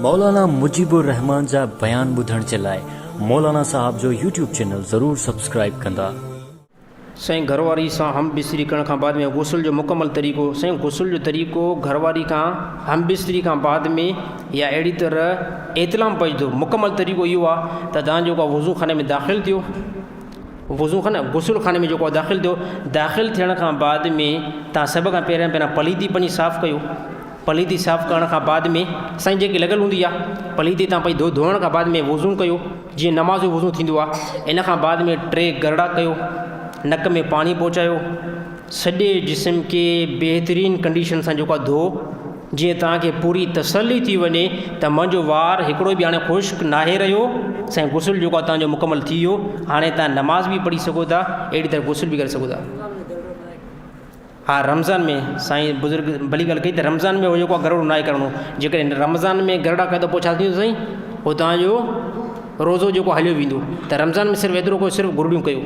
مولانا مجيب الرحمان جا بيان ٻڌڻ جي لاء مولانا صاحب جو يوٽيوب چينل ضرور سبسڪرائيب ڪندا. سائين گهرواري سان هم بستري ڪرڻ کان بعد ۾ غسل جو مڪمل طريقو سائين غسل جو طريقو گهرواري کان هم بستري کان بعد ۾ يا اهڙي طرح احتلام پئجندو مڪمل طريقو اهو آهي ته تان جيڪو وضو خاني ۾ داخل ٿيو وضو خانه غسل خاني ۾ جيڪو داخل ٿيو داخل ٿيڻ کان بعد ۾ تان سڀ کان پهريان پهريان پليتي پنهنجي صاف ڪيو پليتي صاف ڪرڻ کان بعد ۾ سائين جيڪي لڳل هوندي آ پليتي تان پئي ڌو ڌوئڻ کان بعد ۾ وضو ڪيو جيئن نماز جو وضو ٿيندو آ ان کان بعد ۾ ٽي گرڙا ڪيو نڪ ۾ پاڻي پهچايو سڄي جسم کي بهترين ڪنڊيشن سان جيڪو آ ڌو جيئن توهان کي پوري تسلي ٿي وڃي ته منهنجو وار هڪڙو به هاڻي خشڪ ناهي رهيو سائين غسل جيڪو آ توهان جو مڪمل ٿي ويو هاڻي توهان نماز به پڙهي سگهو ٿا اهڙي طرح غسل به ڪري سگهو ٿا. ها رمضان ۾ سائين بزرگ ڀلي ڳالهه ڪئي ته رمضان ۾ جيڪو آهي گرڙو ناهي ڪرڻو جيڪڏهن رمضان ۾ گرڙا ڪيو ته پوء ڇا ٿيندو سائين پوء توهان جو روزو جيڪو هليو ويندو ته رمضان ۾ صرف ايترو ڪيو صرف گرڙيون ڪيو.